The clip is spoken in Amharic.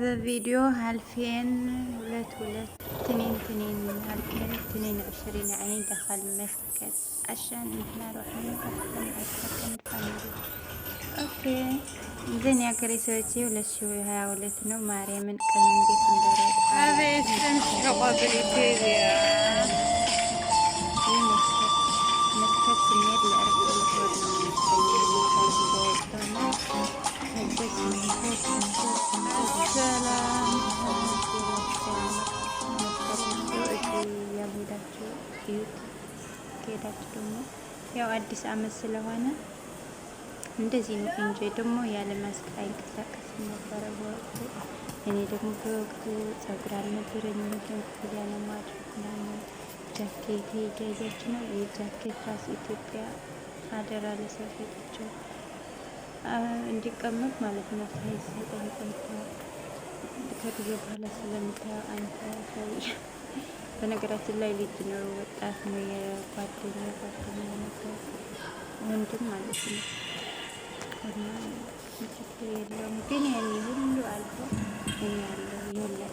هذا فيديو 2022 22 2022، يعني دخل مسكت عشان احنا رحنا رحنا السكن family. Okay፣ ዘን የሀገሬ ሰዎች 2022 ነው። ማርያምን ቀን እንዴት እንደሮጠ! ኣበይ ስንሕቆ ብሪቴርያ። መስከት ስንሄድ ለእረፍት 2 ወር ነው መሰለኝ በወቅቱ። ከዛ ስንሄድ ሰላም። መስከት እዚህ ያልሄዳችሁ እዩት። ከሄዳችሁ ደግሞ ያው አዲስ አመት ስለሆነ እንደዚህ ነው እንጂ ደግሞ ያለ ማስክ አይንቀሳቀስም ነበረ በወቅቱ። እኔ ደግሞ በወቅቱ ጸጉር አልነበረኝም። ኮፍያ ነው ማድረግ ምናምን። ጃኬት እያያችሁ ነው። የጃኬት ራሱ ኢትዮጵያ አደራ ለሰው ሰጥቼው እንዲቀመጥ ማለት ነው። ሳይሰጠኝ ቆይቷል። ከጊዜ በኋላ ስለምታየው አንተ ሰው። በነገራችን ላይ ልጅ ነው፣ ወጣት ነው። የጓደኛ ጓደኛ ነበር፣ ወንድም ማለት ነው። እና ችግር የለውም። ግን ያኔ ሁሉ አልፎ እኔ ያለው ይኸውላችሁ።